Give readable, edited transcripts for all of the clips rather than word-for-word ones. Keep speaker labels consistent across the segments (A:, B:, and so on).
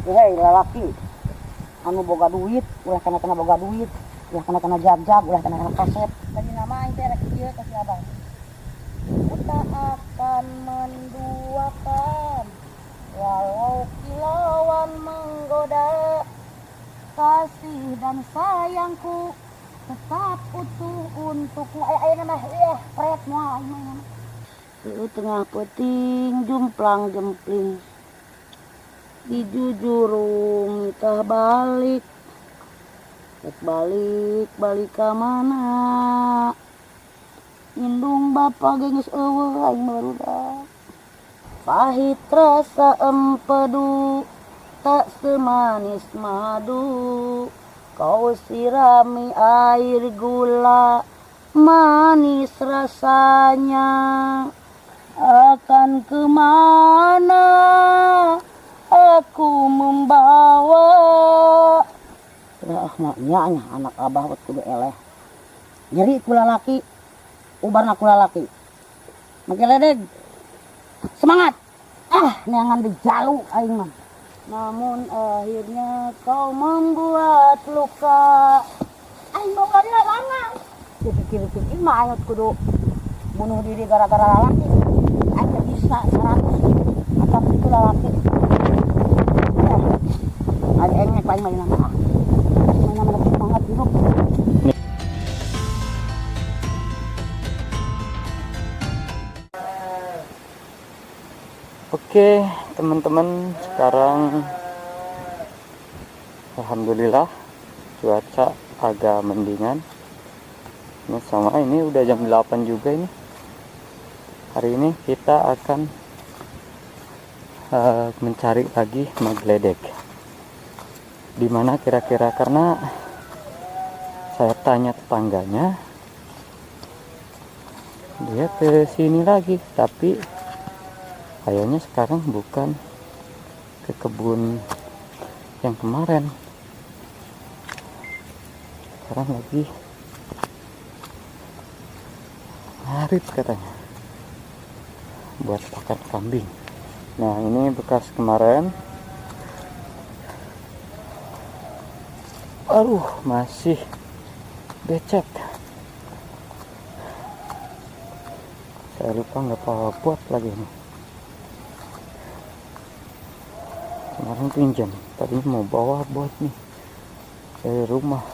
A: Hei lalaki anu boga duit ulah kana kana boga duit ulah kana kana jagjag ulah kana kana kaset. Tadi nama aing teh rek kieu ka si abah. Ku tak akan menduakan walau kilauan menggoda kasih dan sayangku tetap utuh untukmu. Aya ayeuna mah ieu pret moal aing mah. Tengah peuting jumplang jempling di jujurung nitah balik rek balik balik ka mana indung bapa ge geus eueuh aing mah barudak pahit rasa empedu tak semanis madu kau sirami air gula manis rasanya akan kemana aku membawa. Ah nya anak abah kudu eleh nyeri ku lalaki ubarna ku lalaki make ledeg semangat ah neangan di jalu aing mah. Namun akhirnya kau membuat luka aing mau larangan dipikir-pikir mah aing kudu bunuh diri gara-gara lalaki aing teh bisa 100 atau itu lalaki ya ada engek aing mah nama mana semangat hidup.
B: Oke teman-teman, sekarang alhamdulillah cuaca agak mendingan. Ini sama ini udah jam 8 juga ini. Hari ini kita akan mencari lagi magledek. Dimana kira-kira, karena saya tanya tetangganya, dia ke sini lagi, tapi kayaknya sekarang bukan ke kebun yang kemarin. Sekarang lagi ngarit katanya buat pakan kambing. Nah ini bekas kemarin. Aduh, masih becek. Saya lupa nggak bawa buat lagi ini. Kemarin pinjam, tadinya mau bawa buat nih dari rumah.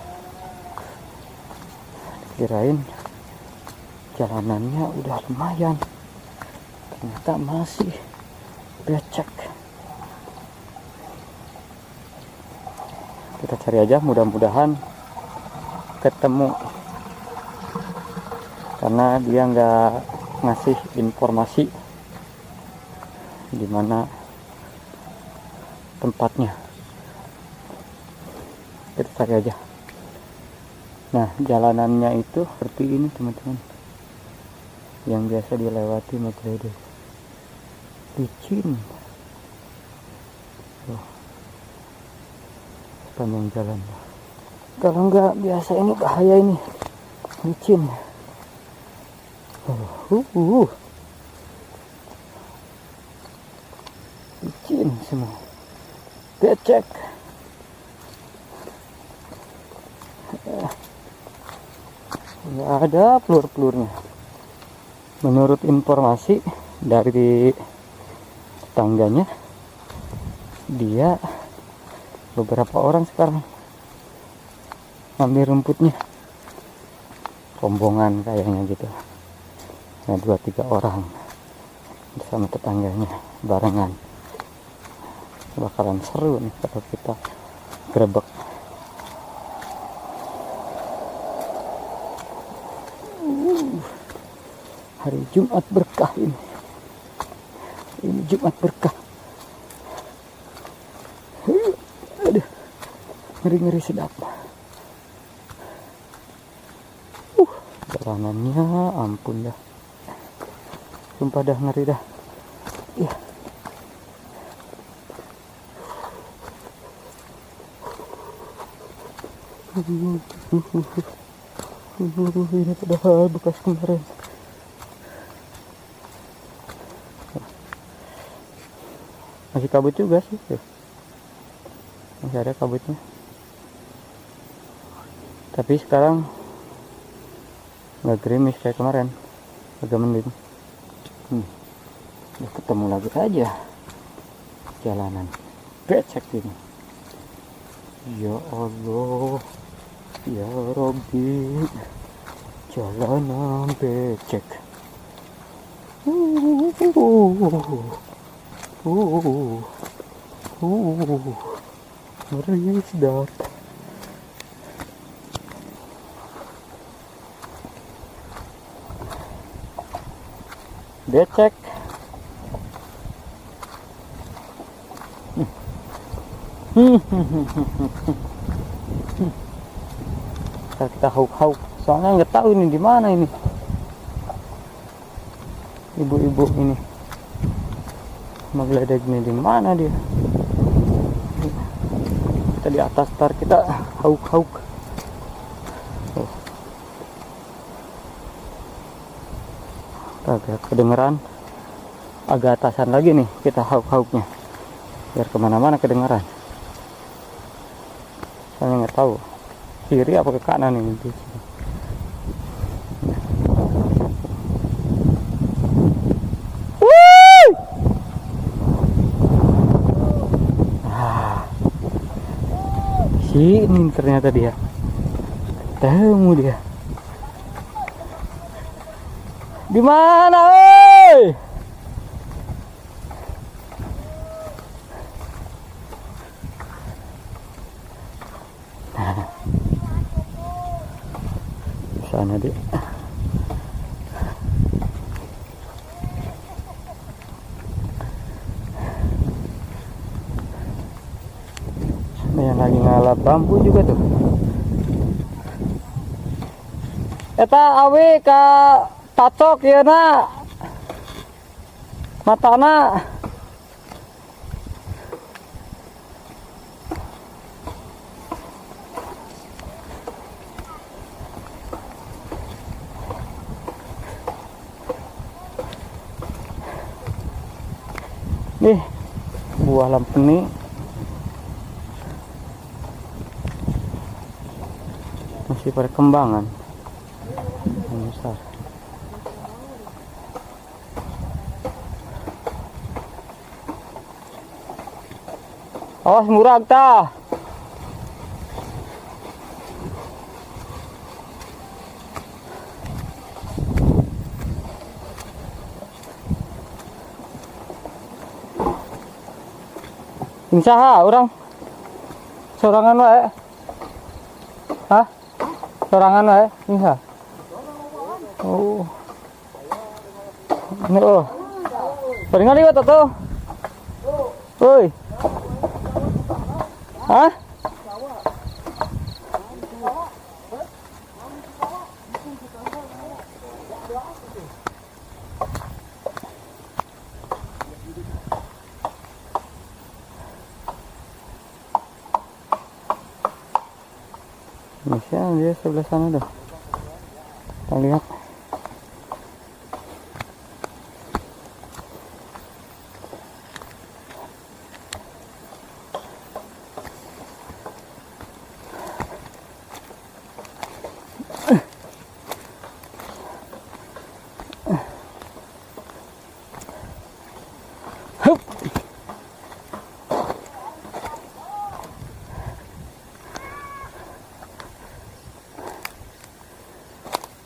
B: Kirain jalanannya udah lumayan, ternyata masih becek. Kita cari aja, mudah-mudahan ketemu, karena dia nggak ngasih informasi di mana tempatnya. Kita cari aja. Nah jalanannya itu seperti ini teman-teman, yang biasa dilewati magledek, licin. Tuh, sepanjang jalan. Kalau nggak biasa ini bahaya ini, licin. Licin semua, becek. Nggak ada pelur-pelurnya. Menurut informasi dari tetangganya, dia beberapa orang sekarang ngambil rumputnya, rombongan kayaknya gitu. Nah, 2-3 orang bersama tetangganya barengan. Bakalan seru nih kalau kita grebek. Hari Jumat berkah ini. Ini Jumat berkah. Aduh, ngeri-ngeri sedap. Jalanannya ampun dah. Sumpah dah ngeri dah. Ya. Ini padahal bekas kemarin. Masih kabut juga sih. Tuh. Masih ada kabutnya. Tapi sekarang nggak gerimis kayak kemarin, agak mending. Udah ketemu lagi aja jalanan becek ini. Ya Allah, ya Rabbi, jalanan becek. Ngeri sedap. Becek. Ntar kita hauk-hauk. Soalnya nggak tahu ini di mana ini. Ibu-ibu ini. Magledeg ini di mana dia? Kita di atas, ntar kita hauk-hauk. Oh. Agak kedengeran, agak atasan lagi nih kita hauk-hauknya, biar kemana-mana kedengeran. Soalnya nggak tahu kiri apa ke kanan ini di sini. Wuih! Ah, sini ternyata dia, ketemu dia. Di mana, oi? Nah, sana dia. Ada yang lagi ngalap bambu juga tuh. Eta awi ka tacok ya nak matana. Nih buah lampeni masih perkembangan yang besar. Awas murag ta. Saha urang? Sorangan wae. Hah? Sorangan wae, saha? Oh. Ini oh. Bari ngaliwat atuh. Woi. Hah? Masih dia sebelah sana tuh. Kita lihat. Hup.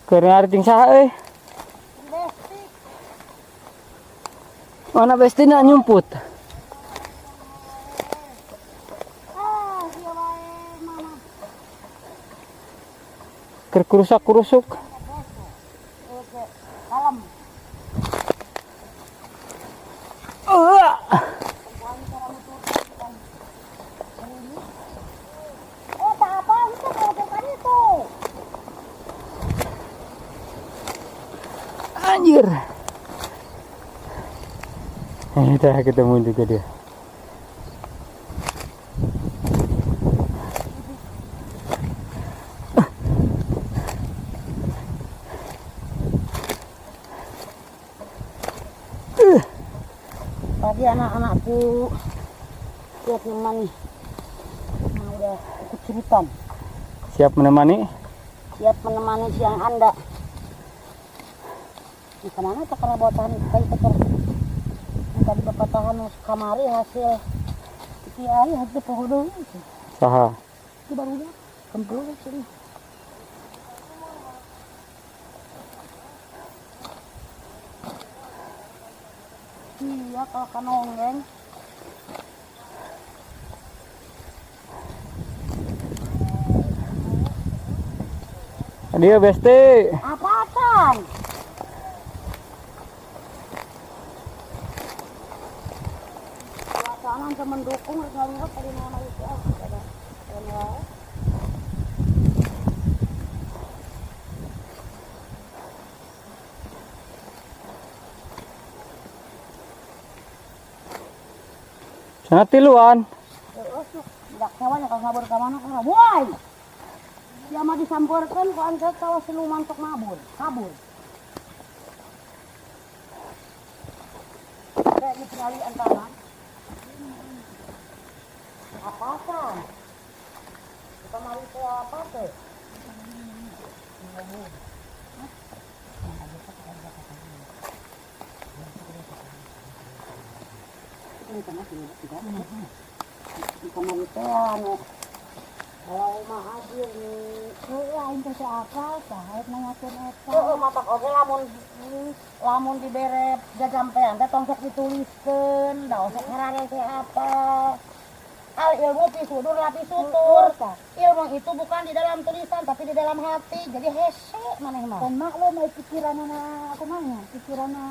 B: Keur ngari ting saha euy? Mana bestina nyumput?
A: Ah, sia wae mama.
B: Keur kurusak-kurusuk.
A: Oke, kalem.
B: Uah.
A: Oh, tak apa, itu kalau bukan itu.
B: Anjir. Ini dah ketemu juga dia.
A: Pagi anak-anakku. Lihat nyaman nih. Sudah ikut ceritan.
B: Siap menemani?
A: Siap menemani siang Anda. Di kemana tak karena botahan kayu kecer. Yang tadi bapak tahan kamari hasil kiai hasil poho deui.
B: Saha?
A: Itu baru dah. Kempul sini. Iya kalau kanonggeng.
B: Dia besti.
A: Apaan? Suasana teu mendukung rek ngaliwat tadi nama itu ah. Ada. Ada.
B: Sana tiluan.
A: Heeh tuh, budak hewan kalau ngabur ka mana kana. Woi. Sia mah disampeurkeun ku anjeun tawa siluman sok mabur, kabur. Kayak dikenali antara. Apaan? Kita mari ke apa tuh? Kita mari teh anu. Kalau mah hadir nih.
C: Heueuh aing teh teu apal tah hayang nanyakeun eta.
A: Heeh, matak oge lamun lamun dibere jajampean teh tong sok dituliskeun, da osok ngarare teh apa. Al ilmu fi sudur la fi sutur. Ilmu itu bukan di dalam tulisan tapi di dalam hati. Jadi hese maneh mah.
C: Kan maklum ai pikiranna kumaha nya? Pikiranna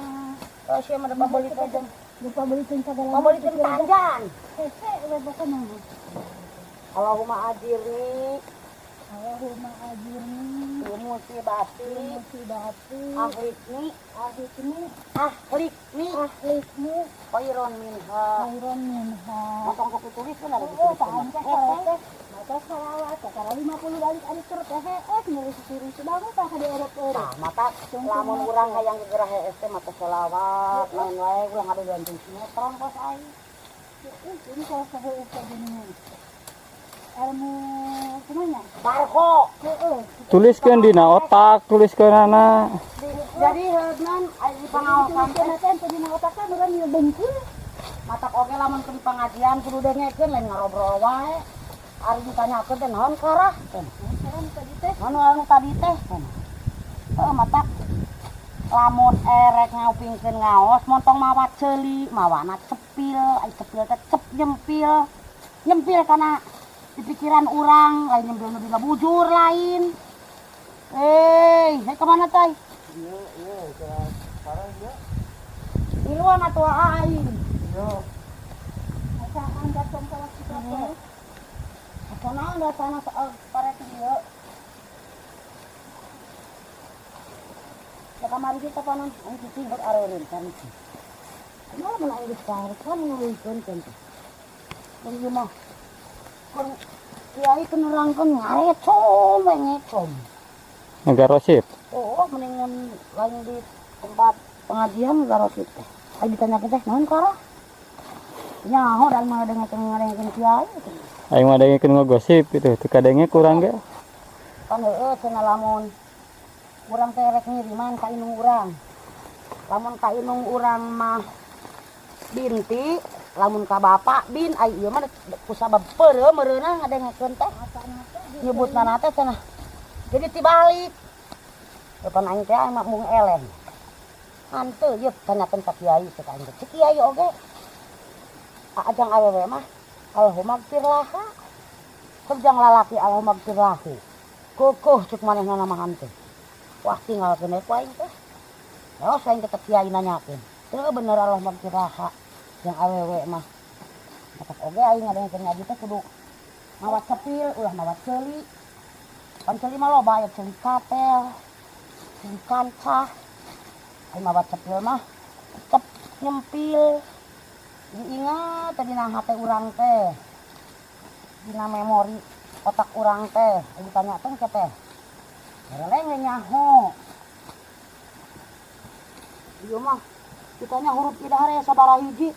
A: Oh, sia mah pabeulit aja.
C: lupa belikeun sagala.
A: Pabeulit tanjan.
C: Hese we pokona.
A: Allahumma ajirni.
C: Allahumma ajirni.
A: Fi musibati.
C: Musibati.
A: Ahlikni.
C: Ahlikni.
A: Ahlikni.
C: Ahlikni.
A: Khairon minha.
C: Khairon minha.
A: Motong sok ditulis kan ada
C: Oh,
A: ditulis.
C: tah aing teh teh. Mata salawat, kakara 50 balik ari tur teh hees nulis siris banget tah ka dieureut-eureut.
A: Tah mata lamun urang hayang gegerah hees teh mata selawat, lain wae ulah ngadodoan jeung sinetron kos aing.
C: Ini kalau saheueuh teh geuningan. Ilmu kumaha?
A: Barko.
C: Heeh.
B: Tuliskeun dina otak, tuliskeun ana.
A: Jadi heunan aya di pangaosan teh
C: Dituliskeun teh dina otak teh urang ieu bengkul.
A: matak oge lamun keur di pangajian kudu dengekeun lain ngarobrol wae. Ari ditanyakeun teh naon karah?
C: Naon tadi teh?
A: Naon anu tadi teh? Heeh matak lamun erek ngaupingkeun ngaos montong mawa ceuli, mawana cepil, ai cepil teh cep nyempil. Nyempil kana di pikiran urang, lain nyempil nu dina bujur lain. Hei, hei kemana tay?
B: Iya, iya, sekarang dia.
A: Miluan atuh aing.
B: Iya.
C: Asaan datang ka waktu teh.
A: Asa naon da sana pare ieu. Ya kamari kita panon aing cicing rek areureun kan. Kumaha mun aing geus kan nuluykeun kan teh. Mun ieu mah keur kiai keur nerangkeun ngarecom we ngecom.
B: Ngagarosip.
A: Oh, mending mun lain di tempat pengajian garosip teh. Aing ditanyakeun teh naon karah? Nyaho dan mah dengekeun kiai.
B: Aing mah dengekeun ngagosip gitu, teu kadenge kurang ge.
A: Pan heueuh cenah lamun urang teh rek ngiriman ka indung urang. Lamun ka indung urang mah binti, lamun ka bapak bin, ai ieu mah kusabab peureuh meureunna ngadengekeun teh. Nyebutna teh cenah. Jadi tibalik. Depan aing teh mah mung eleng. Hanteu ieu tanyakeun ka kiai cek aing teh. Cek kiai oge. Ajang awewe mah Allahumma gfir laha. Kerjang lalaki Allahumma gfir lahu. Kukuh cek manehna mah hanteu. Wah tinggalkeun we ku aing teh. Terus aing teh kiai nanyakeun. Teu bener Allahumma gfir laha. Jeung awewe mah. Matak oge aing ngadengekeun ngaji teh kudu mawa cepil ulah mawa ceuli. Pan ceuli mah loba aya ceuli katel, ceuli kancah. Aing mawa cepil mah cep nyempil. Diingat teh dina hate urang teh. Dina memori otak urang teh, ditanyakeun ke teh. Bareleng we nyaho. Ieu mah ditanya huruf idhar sabaraha hiji.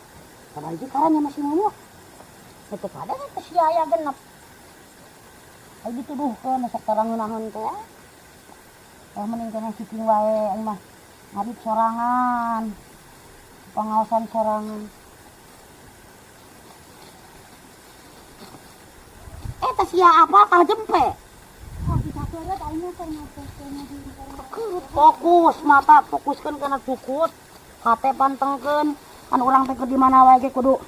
A: Sabaraha hiji karanya masih ngomong. Teu kadang teh sia aya genep. Ay dituduhkeun sok tarangeunaheun teh. Ah mending kana cicing wae aing mah. Ngarit sorangan. Pengawasan sorangan. Eta sia apa kah jempe?
C: Oh, dicakeureut aing mah keur ngopokeun di
A: Fokus mata fokuskeun kana cukut. Hate pantengkeun. Kan urang teh keur di mana wae ge kudu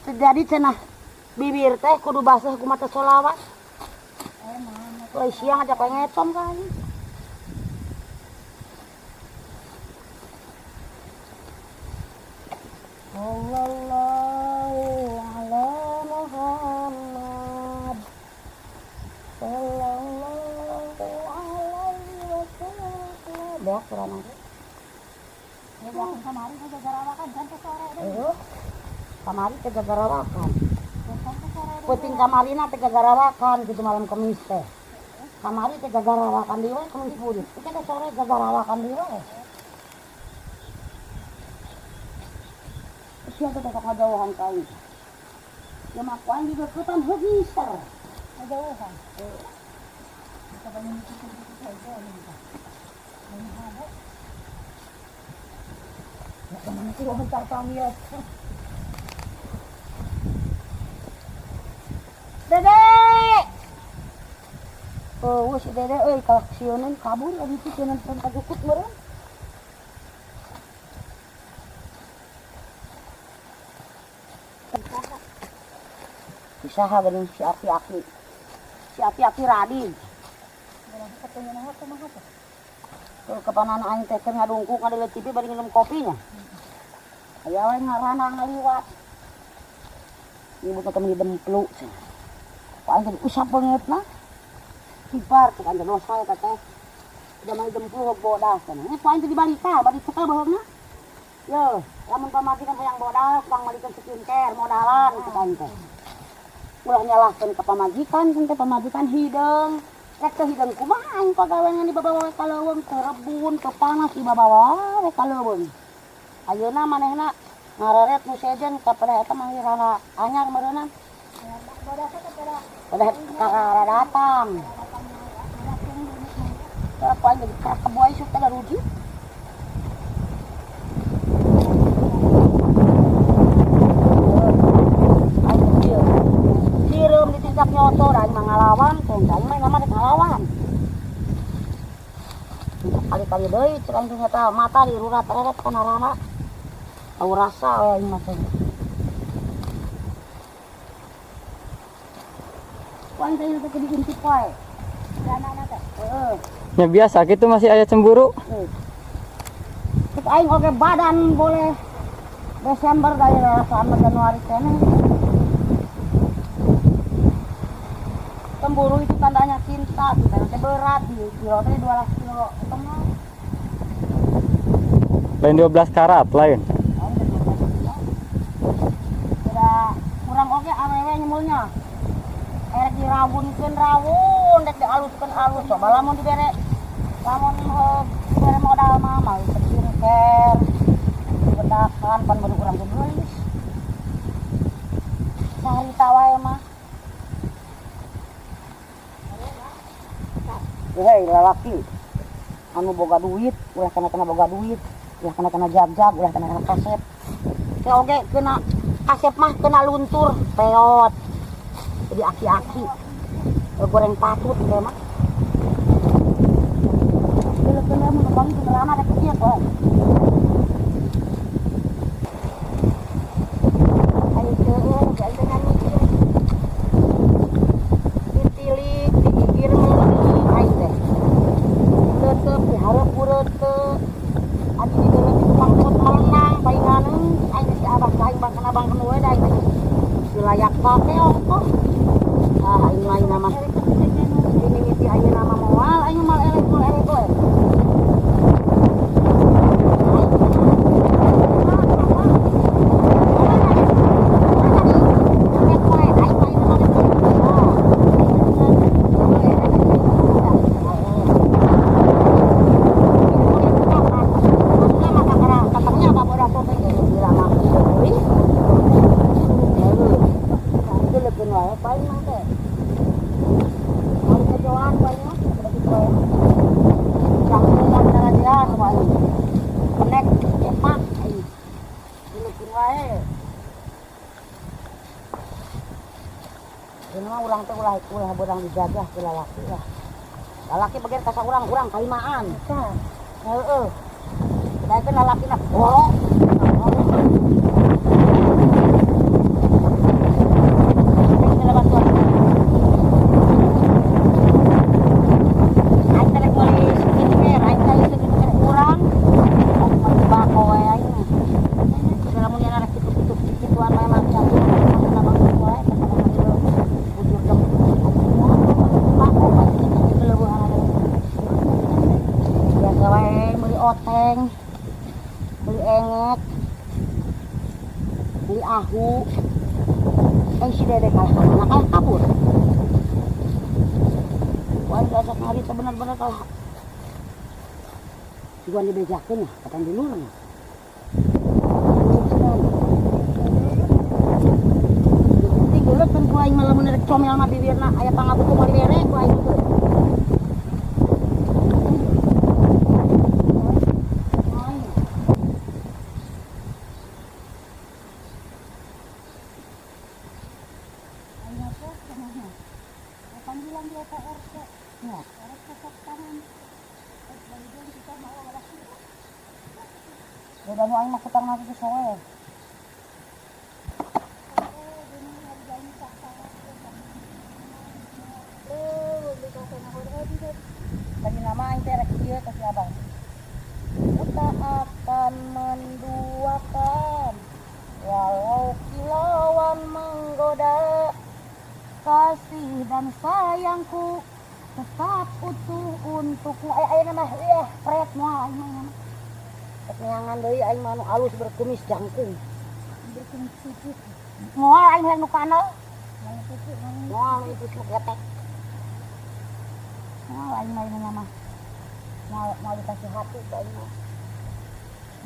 A: terjadi cenah bibir teh kudu basah ku mata solawat. Euy siang aja kowe ngetom kali. Sallallahu ala Muhammad. Sallallahu alaihi wasallam. Beak urang teh.
C: Ya kamari teh gagarawakan kan ke sore deh.
A: Heuh. Kamari teh gagarawakan.
C: Kan ke sore deh.
A: Peuting kamarina teh gagarawakan gitu malam Kemis teh. Kamari teh gagarawakan deui we Kemis burit. Ieu teh sore gagarawakan deui we. Sia teh sok ngajauhan ka aing. Ya mah ku aing dideuketan heuh ngiser.
C: Ngajauhan. Coba ini gitu saja ini. Ini ada.
A: Ya kemana sih orang tartamil. Dede! Oh, si Dede euy kalak sieuneun kabur adi teh sieun pun kajukut meureun. Usaha geuning si aki-aki. Si aki-aki Radin.
C: Urang ketemu naha kumaha teh?
A: Tuh kepanan aing teh keur ngadungkuk ngadeuleu TV bari nginum kopinya. Aya we ngaranna ngaliwat. Ibu teh meni demplu cenah. Ku aing teh usap beungeutna. Kibar cek anjeun dosa eta teh. Udah mani demplu hog bodas cenah. Ku aing teh dibalika, bari cekel bohongna. Yo, lamun pamajikan hayang bodas, pang malikeun skincare modalan cek aing teh. Ulah nyalahkeun ka pamajikan, cenah teh pamajikan hideung. Rek teh hideung kumaha aing pagawe ngan dibabawa we ka leuweung, teu rebun, teu panas dibabawa we ka leuweung. Ayeuna manehna ngareret nu sejen kapada eta mah rana anyar meureunna.
C: Bodasna teh pada
A: Pada kakara datang. Apa aing jadi kebo aing teh rugi. Aing kieu. Sireum ditindak nyotor aing mah ngalawan, teh aing mah nama rek ngalawan. Kali-kali deui cek aing teh nyata mata dirurat reret kana rana. Tahu rasa we aing mah teh. Ku aing teh teh diintip wae.
C: Dana teh.
A: Heeh.
B: Ya biasa gitu masih aya cemburu.
A: Cek aing oge badan boleh Desember dari sama Januari keneh. Cemburu itu tandanya cinta, cinta teh berat di kilo teh 12 kilo setengah.
B: Lain 12 karat lain.
A: Lain 12 kilo. Tidak kurang oge awewe nyemulnya. Erek dirawunkeun rawun, rek dialuskeun alus. Coba lamun dibere lamun dibere modal mah mau skincare, bedakan pan baru kurang geulis. Saharita wae mah. Hei lalaki anu boga duit, ulah kena-kena boga duit, ulah kena-kena jag-jag, ulah kena-kena kasep. Teh oge kena kasep mah kena luntur, peot. Jadi aki-aki goreng patut teh mah. Kena mun bang teu lama rek kieu kok. Ayo teueuh ge aing teh nyanyi kieu. Ditilik, digigir meuli aing teh. Tetep dihareup bureuteuh. Adi di dalam di tukang pot melenang painganeun aing teh si abah ka aing bangkana bangkeun we da aing teh. Dilayak pake ongkoh. Ah aing mah ayeuna mah. Ini mimiti ayeuna mah moal aing mah eleh moal eleh goe. Ini mah urang teh ulah ulah beurang dijajah ku lalaki lah. Lalaki bagian ka saurang urang kalimaan.
C: Tah.
A: Heeh. Daekeun lalakina golo. Aing teh rek meuli skincare, aing teh skincare urang. Rek meuli bako we aing mah. Segala mun nya rek kitu-kitu kituan mah emang jatuh maksudna bagus wae kata ieu bujur dem. Bako pasti kitu leuweung biasa wae meuli oteng, meuli engek, beli ahu. Eh si Dede kalah ka mana kalah kabur. Wah, diajak ngarita bener-bener kalah. Sugan dibejakeun ya, kapan dulurna. Penting geuleukeun ku aing mah lamun rek comel mah bibirna aya pangabutuh moal dibere ku aing teh.
C: Aing apa cenah. Panggilan dia ke RT.
A: Ya.
C: Erek cocok tangan. Balikan kita mau balas.
A: Beda nu aing mah kutang mah geus we. Tadi nama aing teh rek ieu ka si Abang. Ku tak akan menduakan walau kilauan menggoda, kasih dan sayangku tetap utuh untukmu. Aya aya mah ieu pret moal aing mah. Rek neangan deui aing mah anu alus berkumis jangkung.
C: Berkumis tipis.
A: Moal aing hayang nu kanal.
C: Yang tipis, yang
A: Moal nu ipis nu ketek. Moal aing mah ini mah. Moal moal dikasih hati ku aing mah.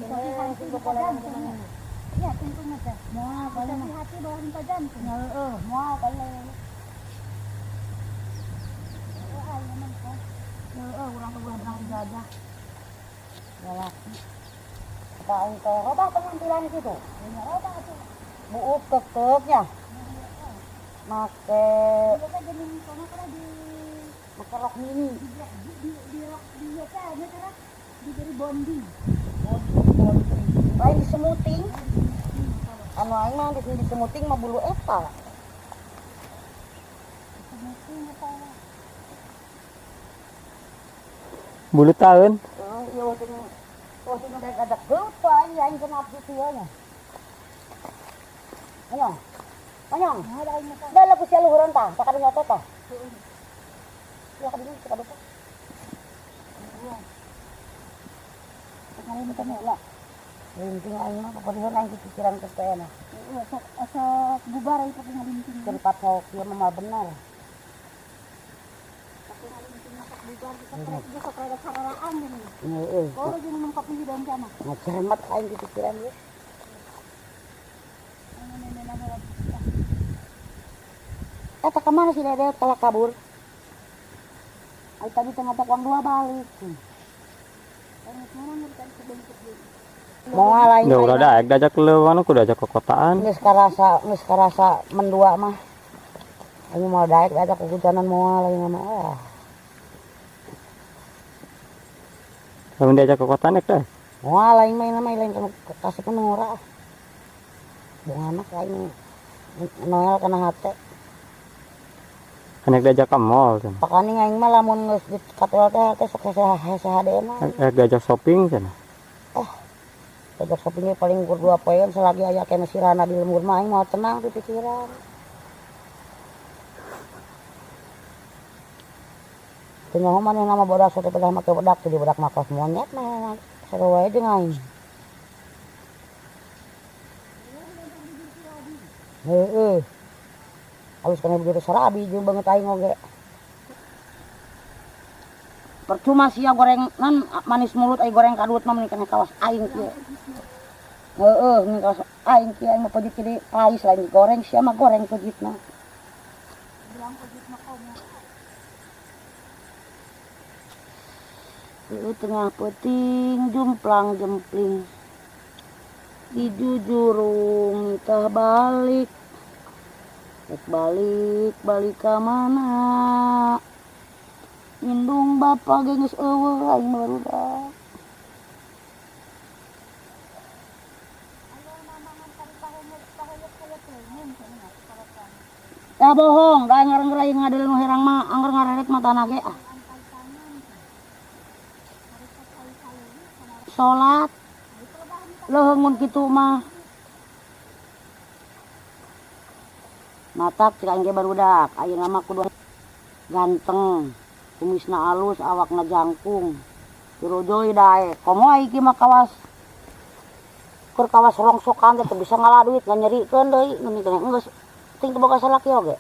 C: Dikasih hati minta jantung. Iya, tentunya teh.
A: Moal kali
C: Dikasih
A: mah.
C: hati bawa minta jantung.
A: Heeh, moal kali.
C: Oh, aing mah kok.
A: Heeh, urang teh ulah beunang dijajah. Lalaki. Apa aing teh robah penampilan kitu?
C: Nya robah atuh.
A: Buuk kekeuknya. Make
C: Dia kan jadi kono kana di
A: make rok mini.
C: di rok di teh nya teh diberi bonding.
A: Lain disemuting. Anu aing mah geus disemuting mah bulu eta.
C: Disemuting eta.
B: Bulu tahun.
A: Heeh, ieu teh oh teh udah ada geut ku aing aing kena abdi ieu nya. Ayo. Anyong.
C: Nah, ada aing mah.
A: Da lagu sia luhuran tah, sakadinya teh tah. Ya kadinya sakadinya.
C: Kali minta lah.
A: Linting aing mah pokoknya aing pikiran ke teh mah.
C: Heeh, sok sok bubar aing pakai ngalinting.
A: Tempat sok ieu mah moal bener.
C: Pakai ngalinting sok bubar sok rada sok rada sararaan gini.
A: Heeh.
C: Kalau jeung mangkok di dalam sana.
A: Ngacermet aing pikiran ieu. Eta kemana si Dede telah kabur? Ay tadi tengah uang dua balik. Mau lain.
B: Udah udah daek diajak ke mana kudu ajak ke kotaan.
A: Geus karasa mendua mah. Aing mau daek diajak ke hujanan moal lain mah. Ah.
B: Lamun diajak ke kotaan nek deh.
A: Moal lain mah mah lain kasih penora. Bung anak lain Noel kana hate.
B: Anak diajak ke mall cenah.
A: Pakani aing mah lamun geus di katual teh teh sok hese hadena.
B: Anak diajak shopping cenah.
A: Diajak shoppingnya paling ukur 2 poin selagi aya keneh sirana di lembur mah aing moal tenang di pikiran. Teu nyaho manehna mah bodas teh pedah make bedak di bedak mah kos monyet mah seru wae jeung aing. Heeh. Halus kana begitu sarabi jeung banget aing oge. Percuma sia goreng nan manis mulut aing goreng kadut mah mending kana kawas aing kieu. Heeh, mending kawas aing kieu aing mah pejit jadi pais lain digoreng sia mah goreng pejitna.
C: Bilang pejit mah komo.
A: Di tengah peuting jumplang jempling. Di jujurung tah balik. Rek balik, balik ka mana? Indung bapak ge geus eueuh aing mah barudak. Ya bohong, da ngaran aing ngadil nu herang mah angger ngareret matana ge ah. Salat leuheung mun kitu mah. Matak cik aing ge barudak, ayeuna mah kudu ganteng, kumisna alus, awakna jangkung. Dirojoy daek, komo ai ki mah kawas keur kawas rongsokan teh teu bisa ngala duit, nganyerikeun deui geuning teh geus ting teu boga salaki oge.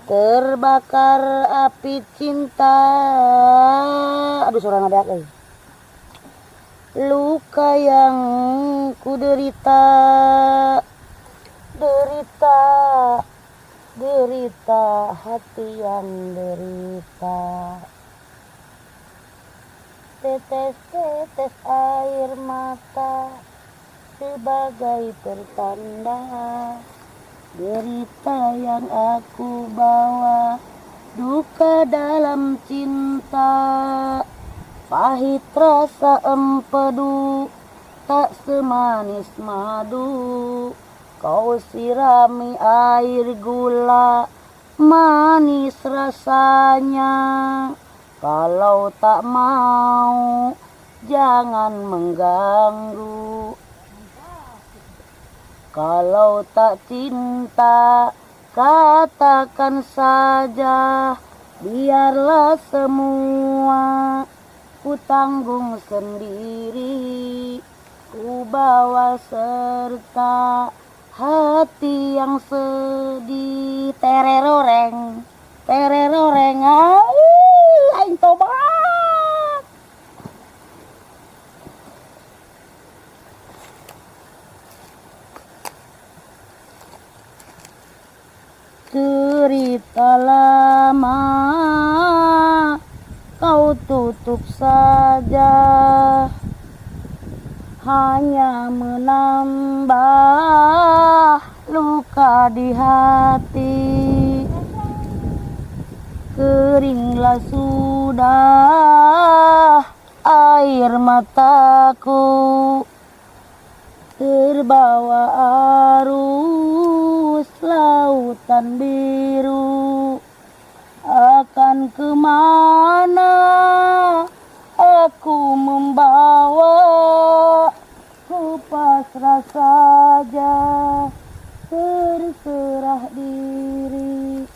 A: Terbakar api cinta. Aduh suarana beak euy. Luka yang ku derita, derita, derita, hati yang derita. Tetes-tetes air mata sebagai pertanda derita yang aku bawa, duka dalam cinta. Pahit rasa empedu, tak semanis madu. Kau sirami air gula, manis rasanya. Kalau tak mau, jangan mengganggu. Kalau tak cinta, katakan saja. Biarlah semua ku tanggung sendiri. Ku bawa serta hati yang sedih. Tereroreng, tereroreng, aing tobat. Cerita lama kau tutup saja, hanya menambah luka di hati. Keringlah sudah air mataku, terbawa arus lautan biru. Akan kemana aku membawa, ku pasrah saja, terserah diri.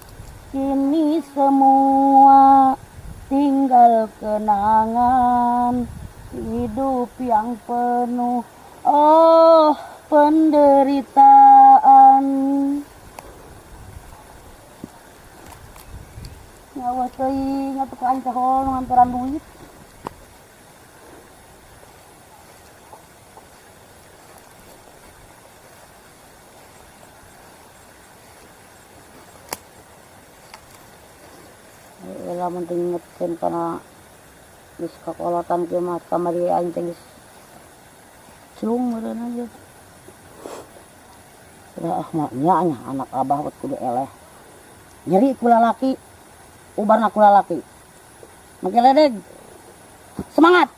A: Kini semua tinggal kenangan, hidup yang penuh oh penderitaan. Nyawa teuing atuh ka aing teh hol nganteran duit. Lamun teu ngingetkeun kana geus kakolotan kieu mah kamari aing teh geus celung meureun aja. Ah mah nya nya anak abah buat kudu eleh. Nyeri ku lalaki, ubarna ku lalaki. Make ledeg. Semangat.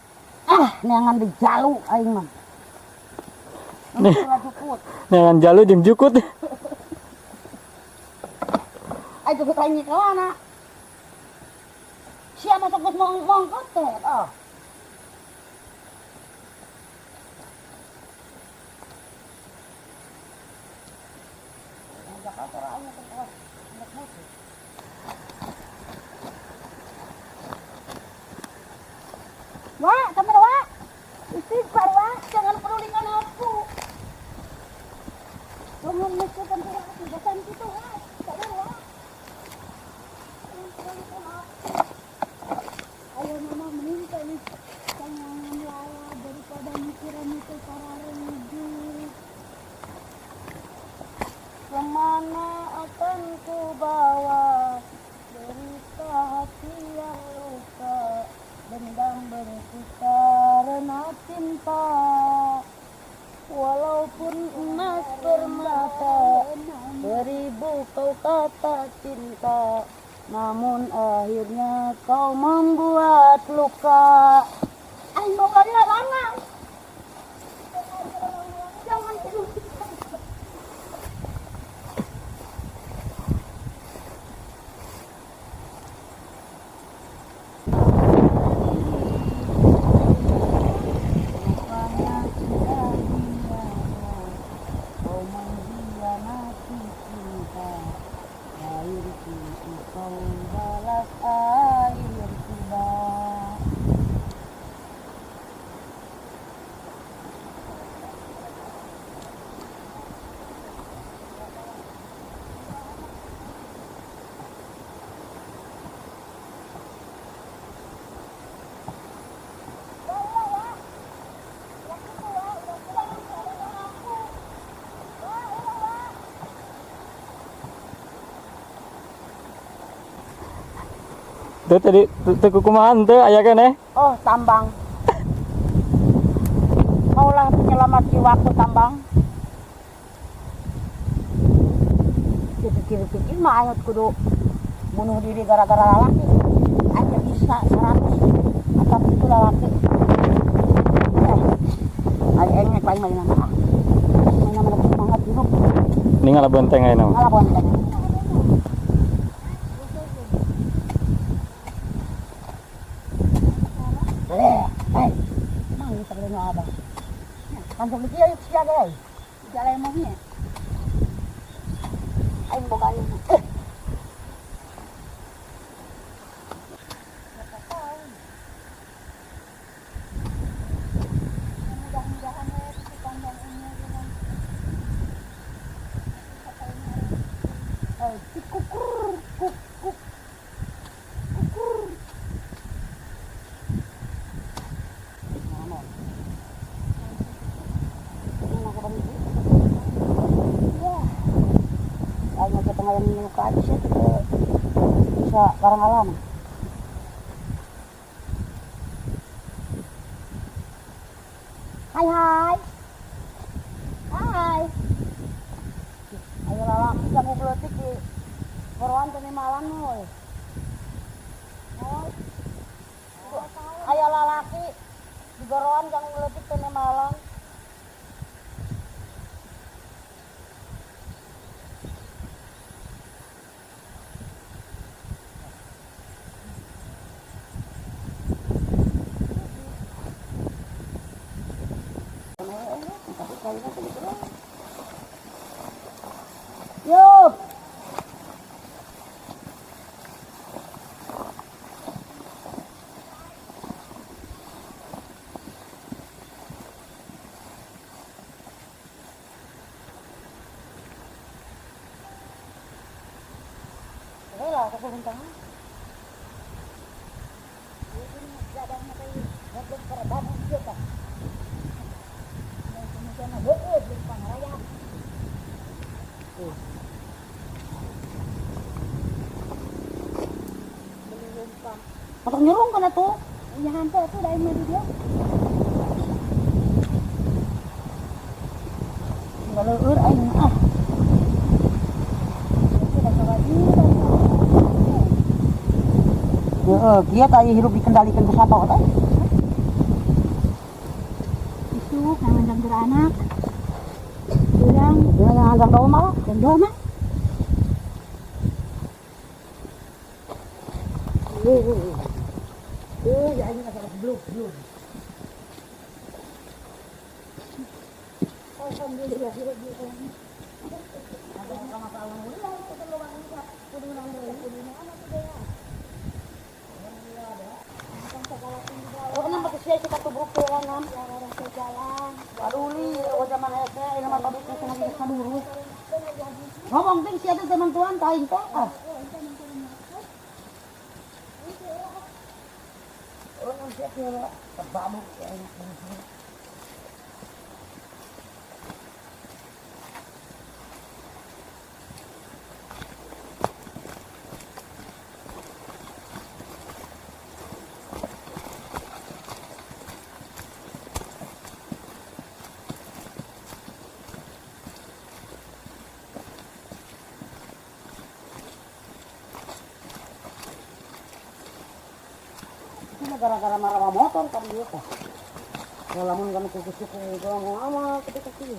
A: Ah neangan di jalu aing mah.
B: Neangan jalu jeung jukut.
A: Aing jukut aing ka mana? Siapa sok geus mongkot teh? Ah.
C: Wak, kamera wak. Istighfar wak,
A: jangan pedulikan aku.
C: Jangan mikirkan aku, bukan gitu wak. Jangan wak. Jangan pedulikan aku. Ayo mama meninggal nih. Jangan lala daripada mikiran itu para rugi.
A: Kemana akan ku bawa derita hati yang luka, dendam benci karena cinta. Walaupun emas permata, beribu kau kata cinta, namun akhirnya kau membuat luka. Aing boga larangan. Jangan. Rupanya sudah biasa kau mengkhianati cinta. Airku kau balas air tiba.
B: Tuh tadi tuh kukumahan tuh aya keneh.
A: Oh, tambang. Kaulah penyelamat jiwaku, tambang. Dipikir-pikir mah aing kudu bunuh diri gara-gara lalaki. Aing teh bisa 100 atau itu lalaki. Eh, aing engek aing mah nama. Ah. Main nama semangat hidup.
B: Ini ngalabonteng ayeuna mah.
A: Ngalabonteng. Eh, eh. Mang kita beli abang. Langsung di kieu sia ge.
C: Jalan emangnya.
A: Aing boga ieu.
C: Mudah-mudahan ya sepanjang umur dengan
A: Eh, kukur kuk kuk kukur. Mana? Mana ka bang? Ya. Aing mah kita ngayang muka aja sih kita bisa barang alam. Hai hai. Hai. Ayo lalaki jago beletik di Boroan teh malam euy. Oh. Aya lalaki di Goroan jago beletik teh malam. Yo. Lah, aku bintang. Matang nyurung kana tuh.
C: Ya hantu tuh dari mana dia?
A: Enggak leueur aing ah. Heeh, kieu tah hirup dikendalikan ku sato teh.
C: Isuk nang anak. Urang
A: Dengan jam dua mah.
C: Jam 2 mah.
A: Ya ini masalah belum belum.
C: Alhamdulillah.
A: Oh, enam pakai sia kita tubruk jalan. Aduh, oh zaman SD, ini mah pabrik nasi nasi dulu. Ngomong ting sia teh teman tuan taing teh. Ah. Oh, nang sia teh terbabuk ya. mah gara-gara marawa motor kan dia teh. Kalau lamun kan kuku suku itu mau amal ketika kieu.